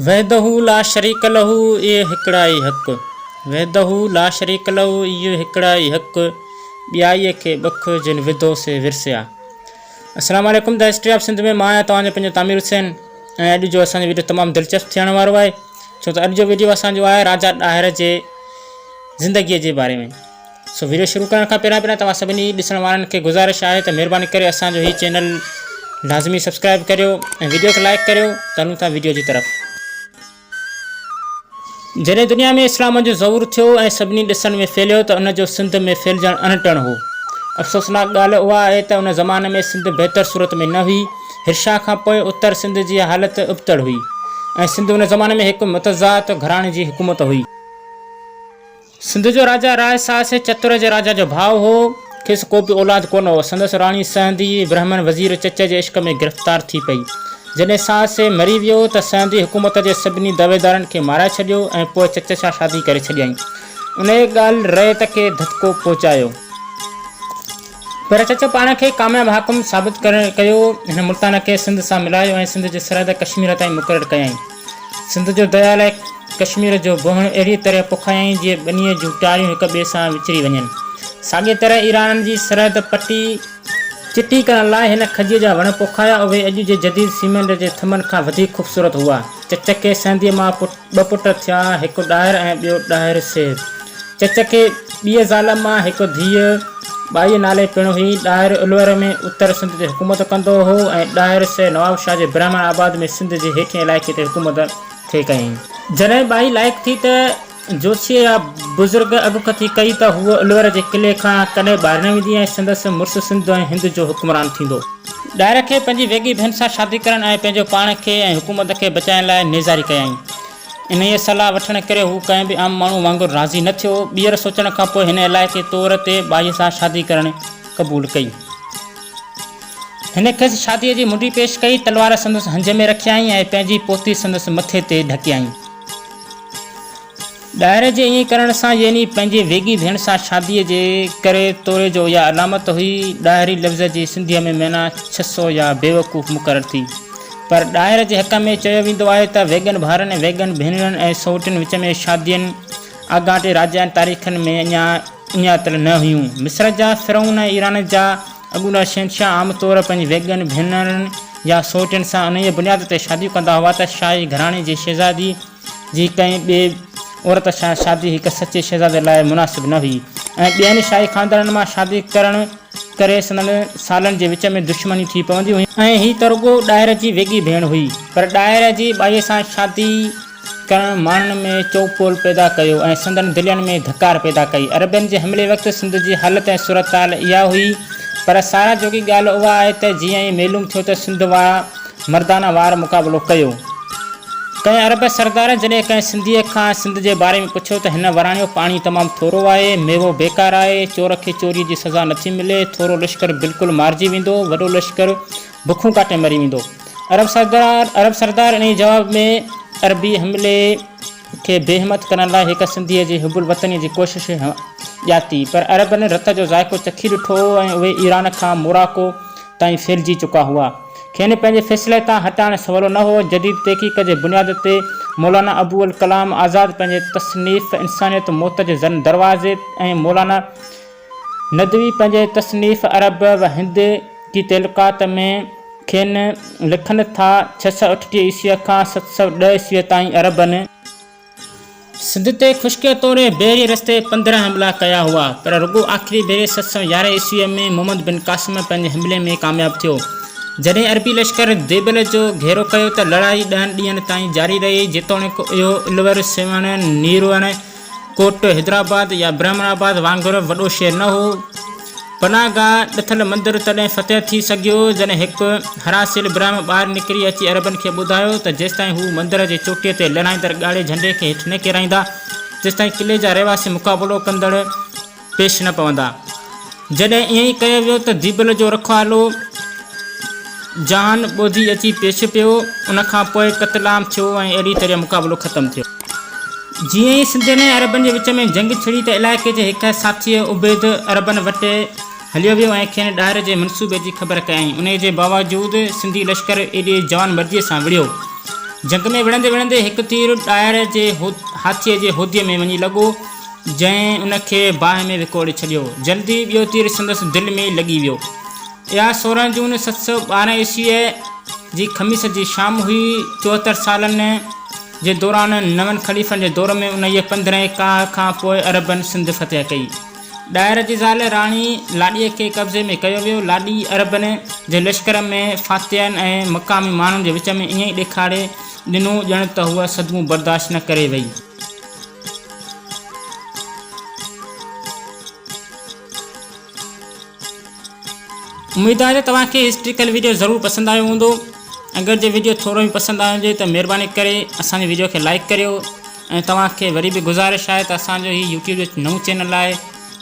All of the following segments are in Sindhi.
وحده لا شريڪ له اهي هڪڙا ئي حق. وحده لا شريڪ له اهي هڪڙا ئي حق، ٻيائيء کي ٻک جن وڌو سي ورسيا. السلام عليڪم the history of Sindh ۾ مان آهيان توهان جو پنهنجو تعمير حسين ۽ اڄ جو اسان جو ويڊيو تمام دلچسپ ٿيڻ وارو آهي ڇو ته اڄ جو ويڊيو اسان جو آهي راجا ڏاهر جي زندگيء جي باري ۾. سو ويڊيو شروع ڪرڻ کان پهريان پهريان توهان سڀني ڏسڻ وارن کي گذارش آهي ته مهرباني ڪري اسان جو هي چينل لازمي سبسڪرائب ڪريو ۽ ويڊيو کي لائڪ ڪريو ته هلون ٿا ويڊيو جي طرف. جڏهن دنيا ۾ اسلام جو ظهور ٿيو ۽ سڀني ڏسن ۾ ڦهليو ته ان جو سنڌ ۾ ڦهلجڻ اڻٽڻ هو. افسوسناڪ ڳالهه اها آهي ته ان زماني ۾ سنڌ بهتر صورت ۾ نه هئي. هرشا کان پوء اتر سنڌ جي حالت ابتڙ هئي ۽ سنڌ ان زماني ۾ هڪ متضاد گهراڻي جي حڪومت هئي. سنڌ جو راجا راء ساهسي چتور جي راجا جو ڀاء هو. کيس ڪو به اولاد ڪونه هو. سندس راڻي سهندي برهمڻ وزير چچ جي عشق ۾ گرفتار ٿي پئي. جڏهن ساهسي مري ويو ته سهندي حڪومت جي سڀني دعويدارن کي مارائي ڇڏيو ۽ پوء چچ سان شادي ڪري ڇڏيائين. انهيء ڳالهه رعيت کي ڌڌڪو پهچايو. پر چچ پاڻ کي ڪامياب حاڪم ثابت ڪيو. هن ملتان کي سنڌ سان ملايو ۽ سنڌ جي سرحد ڪشمير تائين مقرر ڪيائين. سنڌ جو ديال ۽ ڪشمير جو بوهڻ اهڙيء طرح پوکايائين جيئن ٻنيء جون ٽاريون هڪ ٻئي سان وچري وڃن. ساڳيء طرح ايران جي سرحد پٽي چٽي ڪرڻ لاء هن کجيء جا وڻ پوکايا. اهي اڄ جي جديد سيمينٽ جي ٿنڀن کان وڌيڪ خوبصورت هئا. چچ کي سهنديء مان ٻه پٽ ٿيا، هڪ ڏاهر ۽ ٻيو ڏاهر سير. چچ کي ٻيء زال مان هڪ ڌيء ٻائيء نالي پڻ هئي. ڏاهر الور ۾ اتر سنڌ تي حڪومت ڪندو هو ۽ ڏاهر سير نوابشاهه جي برهمڻ آباد ۾ سنڌ جي هيٺئين علائقي تي حڪومت ٿي ڪيائين. جڏهن ٻائي لائق ٿي ته جوشيء يا بزرگ اڳڪٿي ڪئي ته هوء الور جي قلعي کان ڪڏهن ٻاهر نه ويندي ۽ سندس مڙس سنڌ ۽ هند جو حڪمران ٿيندو. ڏاهر کي پنهنجي ويڳي ڀيڻ سان شادي ڪرڻ ۽ پنهنجو پاڻ کي ۽ حڪومت کي بچائڻ لاء نيزاري ڪيائين. انهيء صلاح وٺڻ ڪري هو ڪنهن به عام ماڻهوء وانگر راضي نه ٿيو. ٻيهر سوچڻ کان پوء هن علائقي طور تي ٻائيء سان شادي ڪرڻ قبول ڪئي. هن کيس شاديء جي منڊي پيش ڪئي، تلوار سندس هنج ۾ رکيائين ۽ پنهنجي پوتي سندس مٿي تي ڍڪيائين. ڏاهر جي ائين ڪرڻ سان يعني پنهنجي ويڳي ڀيڻ سان شاديء جي ڪري توڙي جو اها علامت هئي، ڏاهري لفظ جي سنڌيء ۾ معنيٰ ڇسو يا بيوقوف مقرر ٿي. پر ڏاهر جي حق ۾ چيو ويندو آهي ته ويڳن ڀائرن ۽ ويڳن ڀينرن ۽ سئوٽن وچ ۾ شادين آڳاٽي راجائن تاريخن ۾ اڃا اڃاتل نه هيون. مصر جا فرعون ۽ ايران جا اڳوڻا شهنشاهه عام طور پنهنجي ويڳن ڀينرن يا سئوٽين سان انهيء بنياد تي شاديون ڪندا هئا ته شاهي گهراڻي جي شهزادي جي ڪنهن ٻيء عورت سان شادي هڪ سچي شهزادي لاء مناسب نه هئي ۽ ٻين شاهي خاندانن مان شادي ڪرڻ ڪري سندن سالن جي وچ ۾ دشمني ٿي پوندي هئي. ۽ هي ته رڳو ڏاهر جي ويڳي ڀيڻ هئي، پر ڏاهر جي ٻائيء سان شادي ڪرڻ ماڻهن ۾ چؤڦول پيدا ڪيو ۽ سندن دلين ۾ ڌڪار پيدا ڪئي. عربن جي حملي وقت سنڌ جي حالت ۽ صورتحال اها هئي، پر ساراهه جوڳي ڳالهه اها آهي ته جيئن ئي معلوم ٿيو ته سنڌ وارا مردانه وار مقابلو ڪيو. ڪنهن عرب سردار جڏهن ڪنهن سنڌيء کان سنڌ جي باري ۾ پڇيو ته هن وراڻيو، پاڻي تمام ٿورو آهي، ميوو بيڪار آهي، چور کي چوريء جي سزا نٿي ملي، ٿورو لشڪر بلڪل مارجي ويندو، وڏو لشڪر بکون ڪاٽي مري ويندو. عرب سردار عرب سردار انهيء جواب ۾ عربي حملي کي بي همت ڪرڻ لاء هڪ سنڌيء جي حب الوطنيء جي ڪوشش ڄاتي، پر عربن رت جو ذائقو چکي ڏٺو هو ۽ اهي ايران کان موراڪو تائين ڦهلجي چڪا هئا. کين پنهنجي فيصلي تان هٽائڻ سولو نه هو. جديد تحقيق جي بنياد تي مولانا ابو الڪلام آزاد پنهنجي تصنيف انسانيت موت جي دروازي ۽ مولانا ندوي پنهنجي تصنيف عرب و هند ڪي تعلقات ۾ کين لکن ٿا، 638 عيسويء کان 710 عيسويء تائين عربن. سنڌ تي خشڪيء توڙي بحري رستي 15 حملا ڪيا هئا، پر رڳو آخري ڀيري 711 عيسويء ۾ محمد بن قاسم پنهنجي حملي ۾ ڪامياب ٿيو. جڏهن عربي لشڪر ديبل جو گهيرو ڪيو ته لڙائي ڏهن ڏينهن تائين جاري رهي، جيتوڻيڪ اهو الور، سيوهڻ، نيروڻ، ڪوٽ حيدرآباد يا برهمڻ آباد وانگر وڏو شهر نه هو. پناهگاهه ڏٿل مندر تڏهن فتح ٿي سگهيو، جڏهن هڪ هراسيل برهمڻ ٻاهر نڪري اچي عربن کي ٻڌايو ته جيستائين هو مندر جي چوٽيء تي لهرائيندڙ ڳاڙهي جهنڊي کي هيٺ نه ڪيرائيندا، تيستائين قلعي جا رهواسي مقابلو ڪندڙ پيش نه پوندا. جڏهن ائين ئي ڪيو ويو ته ديبل جو رکوالو جهان ٻوڌي اچي پيش پيو. ان کان پوء قتل عام ٿيو ۽ اهڙي طرح مقابلو ختم ٿيو. جيئن ئي سنڌين ۽ عربن جي وچ ۾ جنگ ڇڙي ته علائقي جي هڪ ساٿيء عبيد عربن وٽ هليو ويو ۽ کين ڏاهر جي منصوبي جي خبر ڪيائين. انهيء جي باوجود سنڌي لشڪر ايڏي جوانمرديء سان وڙهيو. جنگ ۾ وڙهندي وڙهندي هڪ تير ڏاهر جي هاٿيء جي هوديء ۾ وڃي لڳو، جنهن ان کي باهه ۾ وڪوڙي ڇڏيو. جلدي ٻيو تير سندس دل ۾ لڳي ويو. اها 16 جون 712 عيسويء جي خميس جي شام هئي. 74 سالن جي دوران نون خليفن جي دور ۾ انهيء پندرهين ڪاهه کان پوء عربن سنڌ فتح ڪئي. ڏاهر جي زال راڻي لاڏيء کي قبضي ۾ ڪيو ويو. لاڏي عربن جي لشڪر ۾ فاتحن ۽ مقامي ماڻهن جي وچ ۾ ائين ئي ڏيکاري ڏنو ڄڻ ته هوء صدمو برداشت نه ڪري وئي. اميد آهي ته توهان کي هسٽريڪل ويڊيو ضرور پسند آيو هوندو. اگر جي ويڊيو ٿورو به پسند آيو هجي ته مهرباني ڪري اسان جي ويڊيو کي لائيڪ ڪريو ۽ توهان کي وري به گذارش آهي ته اسان جو هي يوٽيوب جو نئون چينل آهي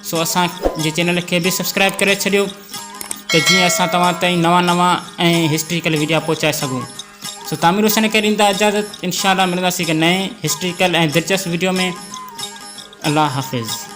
سو اسان جي چينل کي به سبسڪرائب ڪري ڇڏيو ته جيئن اسان توهان تائين نوان نوان ۽ هسٽريڪل ويڊيا پهچائي سگهون سو تعمير حسين کي ڏيندا اجازت انشاءالله ملنداسين هڪ نئين هسٽريڪل ۽ دلچسپ ويڊيو ۾ الله حافظ.